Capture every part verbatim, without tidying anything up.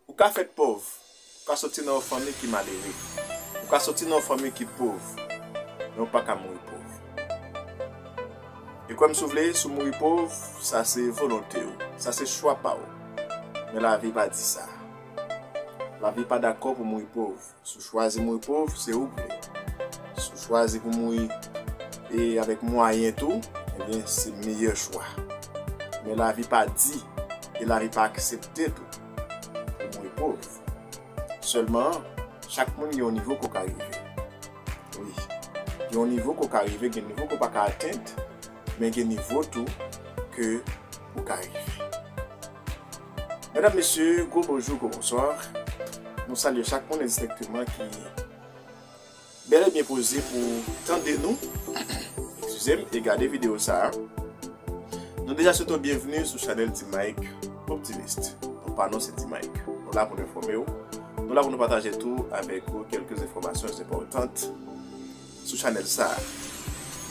Ou ka fèt pòv, ou ka soti nan yon fanmi ki malere, ou ka soti nan yon fanmi ki pòv, men ou pa ka mouri pòv. E kwè m si w vle, si w mouri pòv, sa se volonte w, sa se chwa pa w. Men lavi pa di sa. Lavi pa dakò pou mouri pòv. Si w chwazi mouri pòv, se ou k vle. Si w chwazi pou mouri e avèk mwayen tou, ebyen, se meyè chwa. Men lavi pa di, e lavi pa aksepte tou, pou mouri pòv. Sèlman, chak moun gen yon nivo ke w ka rive. Wi. Gen yon nivo ke w ka rive, gen nivo ke w pa ka atenn, men gen nivo tou ke ou ka rive. Medam, mesye, gwo bonjou, gwo bonswa. Nou salye chak moun endistenkteman ki bèl e byen poze pou tande nou, eskize m, e gade videyo sa a. Nou deja swete w byenveni sou chanèl D-Mike Optimist. Non pa nou se D-Mike. Nou la pou nou enfòme w. Nou la pou nou pataje tou avèk ou kèlke enfòmasyon enpòtan sou chanèl sa a.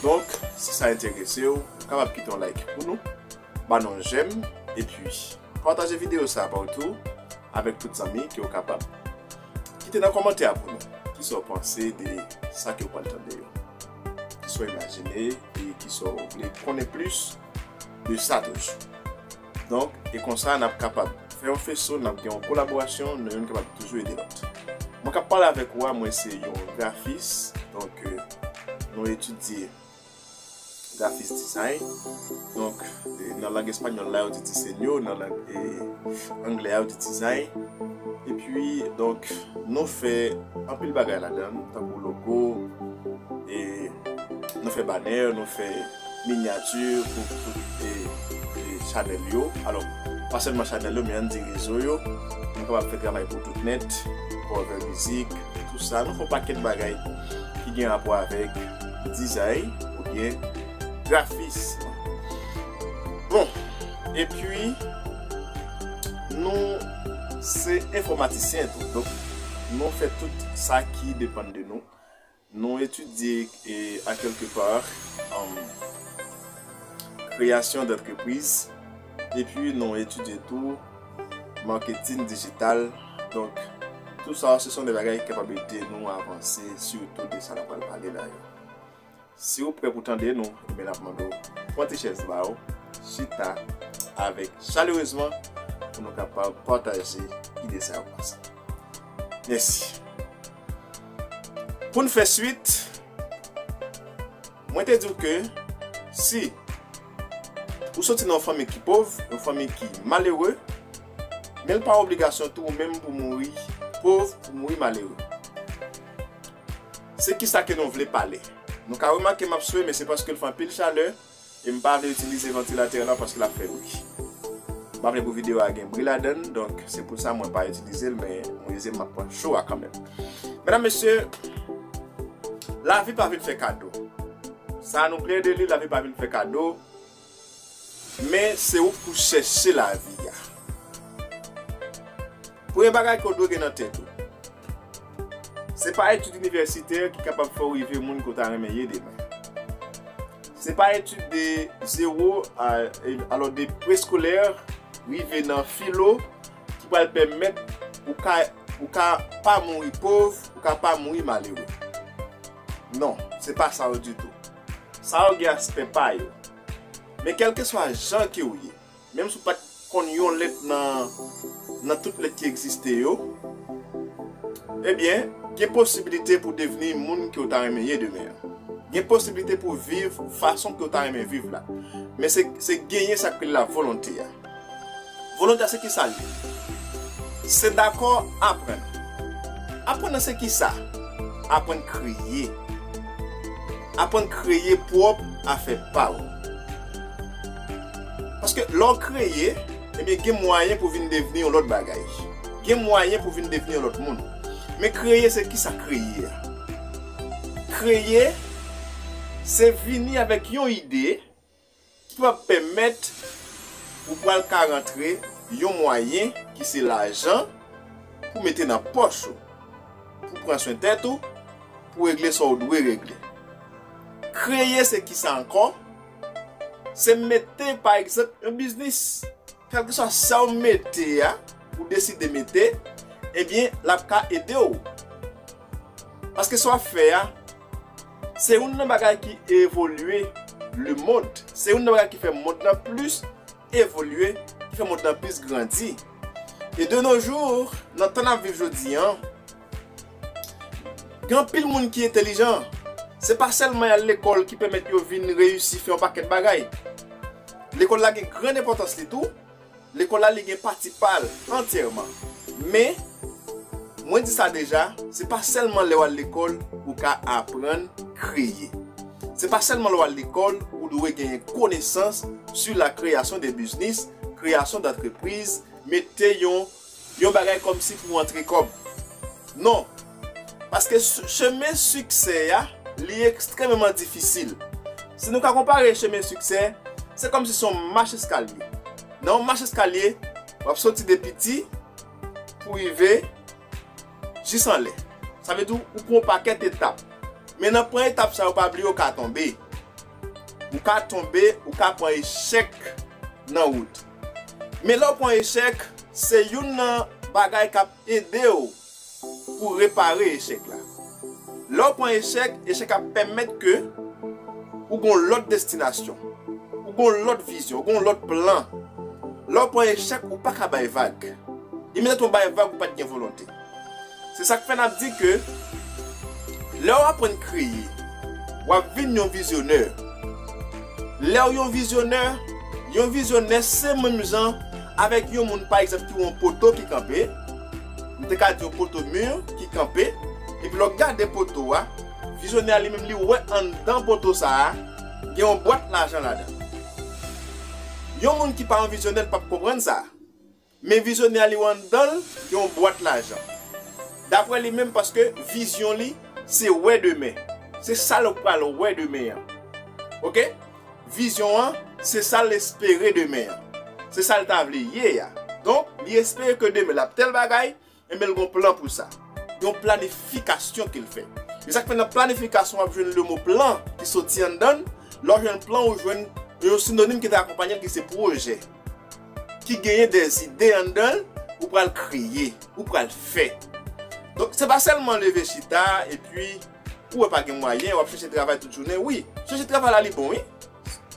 Donk, si sa enterese w, ou kapab kite yon like pou nou, ba nou yon jèm, epi pataje videyo sa a pa w tou avèk tout zanmi ke w kapab. Kite nan kòmantè a pou nou kisa w panse de sa ke w pral tande yo. Kisa w imajine e kisa w vle konnen plis de sa toujou. Donk, e konsa n ap kapab fè yon feso, n ap gen yon kolaborasyon, nou youn kapab toujou ede lòt. Mwen k ap pale avèk ou a, mwen se yon grafis, donk, euh, nou etidye grafis design. Donk, e, nan lang espanyòl la, yo di diseño, nan lang, e, anglè a, yo di design. Epi, donk, nou fè anpil bagay ladan l, tankou logo, e, nou fè banè, nou fè minyati pou, pou, e, e, chanèl yo. Alò, pa sèlman chanèl yo, men ann di rezo yo. Nou kapab fè travay pou tout nèt, cover mizik, tout sa. Nou fè yon pakèt bagay ki gen rapò avèk dizay oubyen grafis. Bon, epi, nou se enfòmatisyen tou. Donk, nou fè tout sa ki depann de nou. Nou etidye, e, a kèlke pa, um, kreyasyon dantrepriz, epi nou etidye tou maketin dijital. Donk, tou sa, se son de bagay ki kapab ede nou avanse, sitou de sa n ap pral pale la yo. Si w prè pou tande nou, ebyen, n ap mande w pran ti chèz ba w, chita avèk chalerezman pou nou kapab pataje ide sa yo ansanm. Mèsi. Pou n fè swit, mwen te di w ke si ou soti nan yon fanmi ki pòv, yon fanmi ki malere, men l pa obligasyon tou ou menm pou mouri pòv, pou mouri malere. Se kisa ke nou vle pale? Nou ka remake m ap swe, men se paske l fè anpil chalè e m pa vle itilize vantilatè la paske l ap fè bri. M pa vle pou videyo a gen bri ladan l, donk se pou sa mwen pa itilize l, men mwen rive m ap pran cho a kanmenm. Medam, mesye, lavi pa vin fè kado. Sa nou klè de li, lavi pa vin fè kado. Men se ou k pou chèche lavi a. Premye bagay ke w dwe gen nan tèt ou, se pa etid inivèsitè ki kapab fè w rive moun ke w ta renmen ye demen. Se pa etid de zewo a, e, alò de preskolè rive nan filo ki pral pèmèt ou ka, ou ka pa mouri pòv, ou ka pa mouri malere. Non, se pa sa yo ditou. Sa yo gen aspè pa yo. Men kèlkeswa jan ke w ye, menm si w pa t konn yon lèt nan, nan tout lèt ki egziste yo, ebyen, gen posiblite pou w devni moun ke w ta renmen ye demen an. Gen posiblite pou w viv fason ke w ta renmen viv la. Men se, se genyen sa k rele la volonte a. Volonte a se kisa l ye? Se dakò aprann. Aprann nan se kisa? Aprann kreye. Aprann kreye pwòp afè pa w. Paske lè w kreye, ebyen, gen mwayen pou vin devni yon lòt bagay. Gen mwayen pou vin devni yon lòt moun. Men kreye, se kisa kreye a? Kreye, se vini avèk yon ide ki pap pèmèt ou pral ka rantre yon mwayen ki se lajan pou mete nan pòch ou, pou pran swen tèt ou, pou regle sa w dwe regle. Kreye se kisa ankò? Se mete, pa egzanp, yon biznis. Kèlkeswa sa w mete a, ou deside mete, ebyen, l ap ka ede w. Paske sa w ap fè a, se youn nan bagay ki evolye le monde. Se youn nan bagay ki fè mond lan plis evolye, ki fè mond lan plis grandi. E de nos jours, nan tan n ap viv jodi an, gen anpil moun ki entèlijan. Se pa sèlman y al lekòl ki pèmèt yo vin reyisi fè yon pakèt bagay. Lekòl la gen grann enpòtans li tou. Lekòl la, li gen pati pa l antyèman. Men, mwen di sa deja, se pa sèlman lè w al lekòl ou ka aprann kreye. Se pa sèlman lè w al lekòl ou dwe genyen konesans sur la création de business, création d'entreprise, mete yon, yon bagay kòmsi pou antre kòb. Non. Paske s-, chemen siksè a, li ekstrèmeman difisil. Si nou ka konpare chemen siksè, se kòmsi se yon mach eskalye. Nan yon mach eskalye, w ap soti de piti pou rive jis anlè. Sa vle di ou pran yon pakèt etap. Men nan pran etap sa yo, pa bliye ou ka tonbe. Ou ka tonbe, ou ka pran echèk nan wout. Men lè w pran echèk, se youn nan bagay k ap ede w pou repare echèk la. Lè w pran echèk, echèk ap pèmèt ke ou gon lòt destinasyon, ou gon lòt vizyon, ou gon lòt plan. Lè w pran echèk, ou pa ka bay vag. Imedyatman w bay vag, ou pa t gen volonte. Se sa k fè n ap di ke lè w aprann kreye, w ap vin yon vizyonè. Lè w yon vizyonè, yon vizyonè se menm jan avèk yon moun, pa egzanp, ki wè yon poto ki kanpe, m te ka di yon poto mi ki kanpe, epi lè w gade poto a, vizyonè a li menm li wè anndan poto sa a, gen yon bwat lajan ladan. Yon moun ki pa yon vizyonè, l p ap konprann sa. Men vizyonè a li wè anndan l, gen yon bwat lajan. Daprè li menm, paske vizyon li, se wè demen. Se sa l pral wè demen an. Oke? Vizyon an, se sa l espere demen an. Se sa l ta vle ye a. Donk, li espere ke demen l ap tèl bagay, enben l gon plan pou sa. Yon planifikasyon ke l fè. E sa k fè nan planifikasyon w ap jwenn le mo plan ki soti anndan l. Lè w jwenn plan, ou jwenn yon sinonim ki te akonpanye l ki se pwojè. Ki genyen de zide anndan l, ou pral kreye, ou pral fè. Donk, se pa sèlman leve chita, epi ou wè pa gen mwayen, w ap chèche travay tout jounen. Wi, chèche travay la li bon, wi.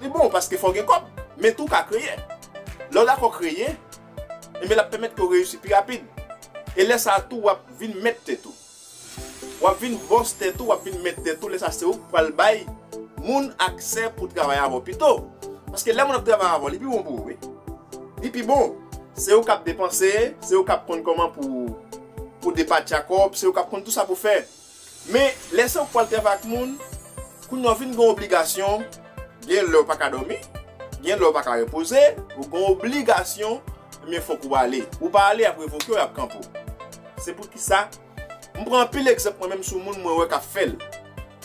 Li bon paske fò w gen kòb, men tou w ka kreye. Lè w dakò kreye, enben l ap pèmèt ke w reyisi pi rapid. E lè sa a tou, w ap vin mèt tèt ou. W ap vin bòs tèt ou, w ap vin mèt tèt ou, lè sa se ou k pral bay moun aksè pou travay avè w pito. Paske lè moun ap travay avè w, li pi bon pou ou, wi. Li pi bon. Se ou k ap depanse, se ou k ap konn kòman pou, pou depatcha kòb, se ou k ap konn tout sa pou fè. Men, lè se ou k pral travay ak moun, kounye a w vin gen obligasyon, gen lè w pa ka dòmi, gen lè w pa ka repoze, ou gen obligasyon, men fòk ou ale. Ou pa ale, y ap revoke w, y ap kanpe w. Se poukisa, m pran anpil egzanp mwen menm sou moun mwen wè k ap fè l,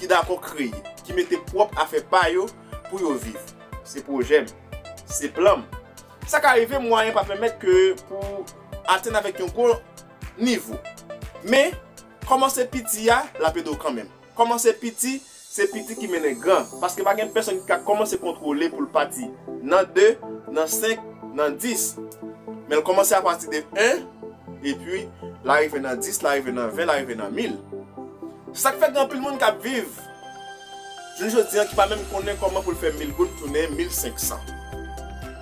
ki dakò kreye, ki mete pwòp afè pa yo pou yo viv. Se pwojè m, se plan m. Sa ka rive, mwayen pa pèmèt ke pou atenn avèk yon gwo nivo. Men, kòmanse piti a, l ap ede w kanmenm. Kòmanse piti, se piti ki mennen gran. Paske pa gen pèsonn ki ka kòmanse kontwole pou l pati nan de, nan senk, nan dis. Men l kòmanse apati de en, epi l arive nan dis, l arive nan ven, l arive nan mil. Sa k fè gen anpil moun k ap viv jounen jodi an ki pa menm konnen kòman pou l fè mil goud tounen mil senk san.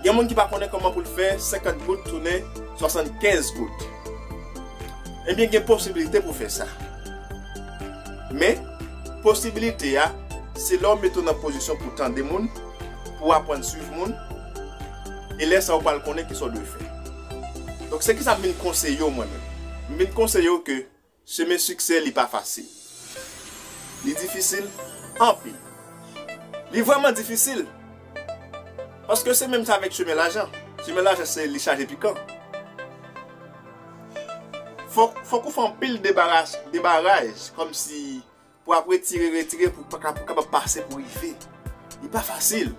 Gen moun ki pa konnen kòman pou l fè senkant goud tounen swasannkenz goud. Ebyen, gen posiblite pou fè sa. Men, posiblite a, se lè w mete w nan pozisyon pou tande moun, pou aprann swiv moun, e lè sa a w pral konnen kisa w dwe fè. Donk, se kisa m vin konseye w mwen menm? M vin konseye w ke chemen siksè, li pa fasil. Li difisil anpil. Li vrèman difisil. Paske se menm sa avèk chemen lajan. Chemen lajan, se li chaje pikan. Fòk, fòk ou fè anpil debaraj, debaraj, kòmsi pou ap retire, retire, pou pa ka, pou kapab pase, pou rive. Li pa fasil.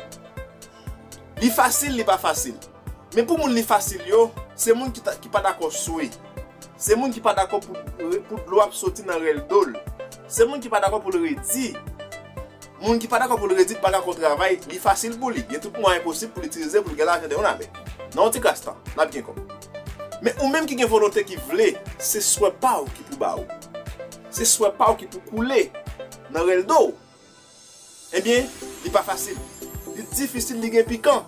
Li fasil, li pa fasil. Men pou moun li fasil yo, se moun ki ta, ki pa dakò swe. Se moun ki pa dakò pou, pou dlo ap soti nan rèl do l. Se moun ki pa dakò pou l redi. Moun ki pa dakò pou l redi, pa dakò travay, li fasil pou li. Gen tout mwayen posib pou l itilize pou l gen lajan de yon lamè. Nan yon ti kras tan, l ap gen kòb. Men ou menm ki gen volonte, ki vle, se swè pa w ki pou ba ou. Se swè pa w ki pou koule nan rèl do w. Ebyen, li pa fasil. Li difisil, li gen pikan.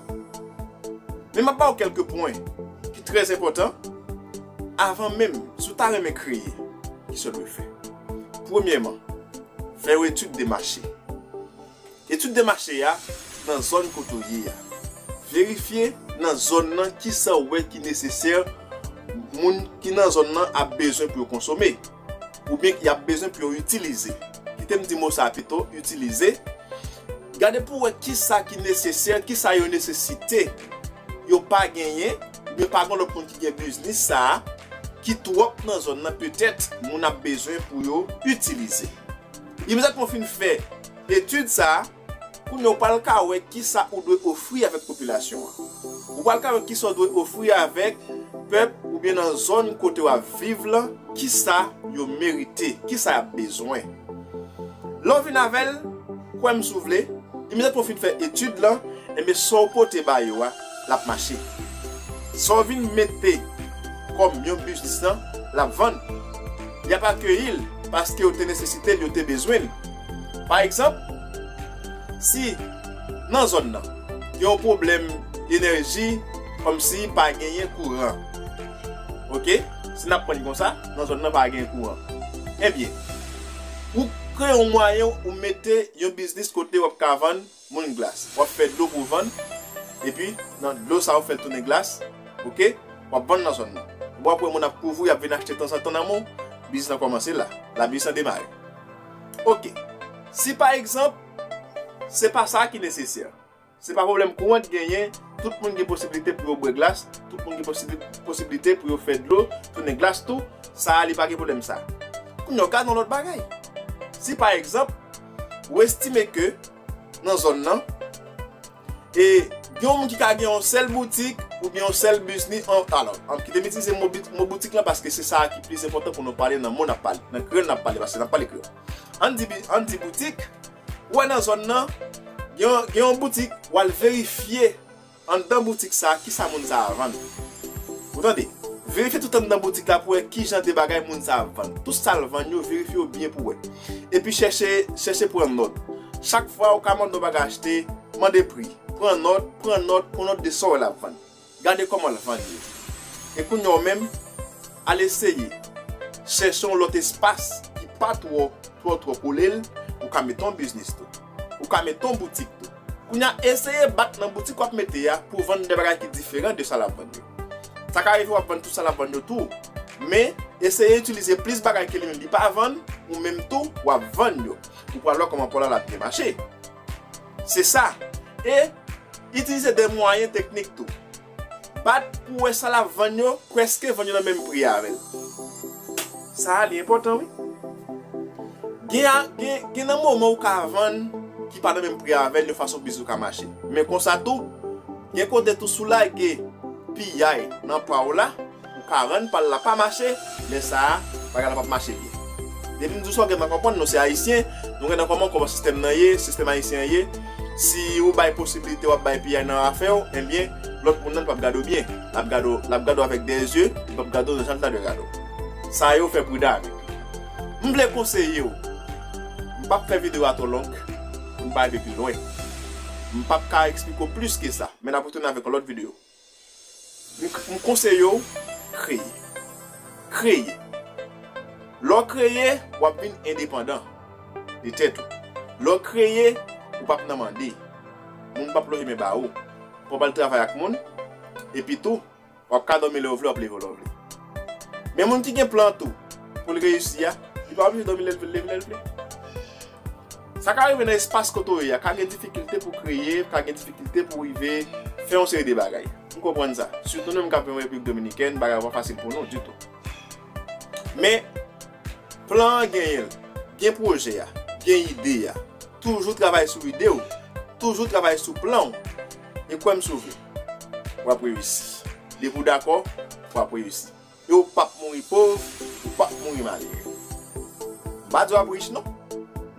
Men m ap ba w kèlke pwen ki trè enpòtan avan menm, si w ta renmen kreye, kisa w dwe fè. Premyèman, fè yon etid de mache. Etid de mache a nan zòn kote w ye a. Verifye nan zòn nan kisa w wè ki nesesè, moun ki nan zòn nan ap bezwen pou yo konsome, oubyen y ap bezwen pou yo itilize. Kite m di mo sa a pito, itilize. Gade pou w wè kisa ki nesesè, kisa yo nesesite, yo pa genyen, oubyen pa gen lòt moun ki gen biznis sa a, ki twòp nan zòn nan, petèt moun ap bezwen pou yo itilize. Imedyatman w fin fè etid sa a, kounye a w pral ka wè kisa ou dwe ofri avèk popilasyon an. Ou pral ka wè kisa w dwe ofri avèk pèp oubyen nan zòn kote w ap viv lan, kisa yo merite, kisa y ap bezwen. Lè w vin avè l, kwè m si w vle, imedyatman w fin fè etid lan, enben sa w pote ba yo a, l ap mache. Sa w vin mete kòm yon biznis lan, l ap vann. Y ap akeyi l paske yo te nesesite l, yo te bezwen l. Pa egzanp, si nan zòn nan gen yon pwoblèm enèji, kòmsi pa genyen kouran, oke, si n ap pran l konsa, nan zòn nan pa genyen kouran, ebyen, ou kreye yon mwayen, ou mete yon biznis kote w ap ka vann moun glas. W ap fè dlo pou vann, epi nan dlo sa a, w fè l tounen glas, oke, w ap vann nan zòn nan. W ap wè moun ap kouvri, y ap vin achte tanzantan nan men w, biznis lan kòmanse la, la biznis lan demare. Oke. Si pa egzanp, se pa sa ki nesesè. Se pa pwoblèm kouran ki genyen, tout moun gen posiblite pou yo bwè glas, tout moun gen posibi-, posiblite pou yo fè dlo tounen glas tou, sa a li pa gen pwoblèm sa. Kounye a w ka nan lòt bagay. Si pa egzanp, ou estime ke nan zòn nan, e gen yon moun ki ka gen yon sèl boutik oubyen yon sèl biznis, an, alò, an, kite m itilize mo bit-, mo boutik lan paske se sa a ki plis enpòtan pou nou pale nan mo n ap pale, nan kreyòl n ap pale, paske n ap pale kreyòl. Ann di bi-, ann di boutik, ou wè nan zòn nan, gen yon, gen yon boutik, w al verifye anndan boutik sa a, kisa moun sa a vann. Ou tande? Verifye tout anndan boutik la pou wè ki jan de bagay moun sa a ap vann. Tout sa l vann yo, verifye yo byen pou wè. Epi chèche, chèche pran nòt. Chak fwa ou ka mande yon bagay achte, mande pri. Pran nòt, pran nòt, pran nòt de sa w wè l ap vann. Gade kòman l vann yo. E kounye a w menm, al eseye chèche yon lòt espas ki pa twò, twò, twò kole l, ou ka mete yon biznis tou. Ou ka mete yon boutik tou. Kounye a, eseye bat nan boutik w ap mete a pou vann de bagay ki diferan de sa l ap vann yo. Sa ka rive w ap vann tout sa l ap vann yo tou, men eseye itilize plis bagay ke li menm li pa vann, ou menm tou, w ap vann yo. Ou pral wè kòman pa w la l ap byen mache. Se sa. E itilize de mwayen teknik tou. Bat pou wè sa l ap vann yo, prèske vann yo nan menm pri avè l. Sa a, li enpòtan, wi. Gen a, gen, gen nan moman ou ka vann ki pa nan menm pri avè l, yon fason biznis ou ka mache. Men konsa tou, gen kote tou si w lage piyay nan pa w la, ou ka rann pa l la pa mache, lè sa a, bagay la p ap mache byen. Depi m di w sa, w gentan konprann, nou se Ayisyen, nou gentan konprann kòman sistèm nan ye, sistèm ayisyen an ye. Si ou bay posiblite, w ap bay piyay nan afè w, ebyen, lòt moun nan p ap gade w byen. L ap gade w, l ap gade w avèk de zye, li p ap gade w nan jan l ta dwe gade w. Sa yo fè pridan avèk li. M vle konseye w. M p ap fè videyo a twò long, pou n pa rive pi lwen. M p ap ka eksplike w plis ke sa, men n ap retounen avèk yon lòt videyo. M, m konseye w, kreye. Kreye. Lè w kreye, w ap vin endepandan de tèt ou. Lè w kreye, ou p ap nan mande. Moun p ap lonje men ba ou. Ou p ap al travay ak moun. Epi tou, w ap ka dòmi lè w vle, w ap leve lè w vle. Men moun ki gen plan tou, pou l reyisi a, li pa oblije dòmi lè l vle, leve lè l vle. Sa ka rive nan espas kote w ye a, ka gen difikilte pou kreye, ka gen difikilte pou rive fè yon seri de bagay. M konprann sa. Sitou nou menm k ap viv an Repiblik Dominikèn, bagay yo pa fasil pou nou ditou. Men, plan an genyen l, gen pwojè a, gen ide a. Toujou travay sou ide w, toujou travay sou plan w. E kwè m si w vle, w ap reyisi. Depi w dakò, w ap reyisi. E ou p ap mouri pòv, ou p ap mouri malere. M pa di w ap rich non,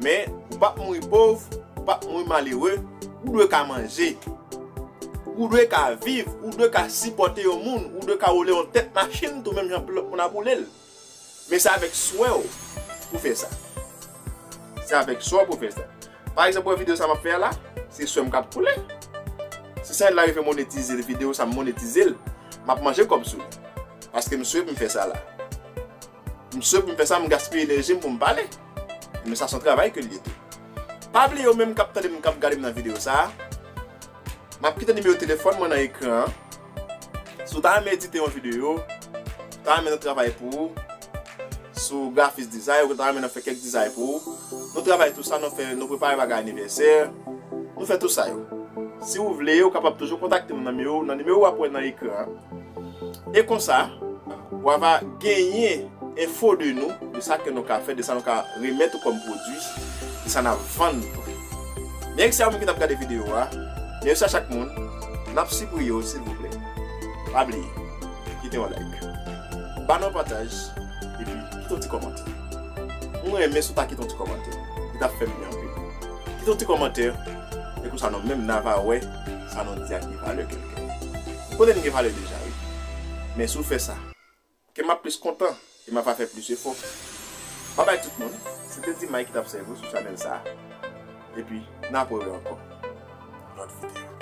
men ou p ap mouri pòv, ou p ap mouri malere, ou dwe ka manje. Ou Ou dwe ka viv, ou dwe ka sipòte yon moun, ou dwe ka woule yon tèt machin tou menm jan pou lòt moun ap woule l. Men se avèk swè w pou fè sa. Se avèk swè w pou fè sa. Pa egzanp, wè videyo sa m ap fè a la, se swè m k ap koule. Si sa la rive monetize videyo sa, m monetize l, m ap manje kòb sou li. Paske m swè pou m fè sa la. M swè pou m fè sa, m gaspiye enèji m pou m pale. Men sa se yon travay ke l ye tou. Pa bliye ou menm k ap tande m, k ap gade m nan videyo sa a, m ap kite nimewo telefòn mwen nan ekran an. Si w ta renmen edite yon videyo, w ta renmen nou travay pou ou, sou grafis dizay, ou ta renmen nou fè kèk dizay pou ou, nou travay tou sa, nou fè, nou prepare bagay anivèsè, nou fè tou sa yo. Si w vle, ou kapab toujou kontakte m nan nimewo, nan nimewo w ap wè nan ekran an. E konsa, w ava genyen enfo de nou, de sa ke nou ka fè, de sa nou ka remèt ou kòm pwodui, de sa n ap vann tou. Mèsi a moun ki t ap gade videyo a. Mèsi a chak moun. N ap sipriye w, silvouplè. Pa bliye, kite yon like. Ba nou yon pataj, epi kite yon ti kòmantè. Mwen renmen si w ta kite yon ti kòmantè. Li t ap fè m byen anpil. Kite yon ti kòmantè, e konsa nou menm n ava wè sa nou di a gen valè kèlkèl. M konnen l gen valè deja, wi. Men si w fè sa, kè m ap plis kontan e m ap fè plis efò. Babay tout moun, se te Dimay ki t ap sèvi w sou chanèl sa a. Epi, n ap wè ankò lòt videyo.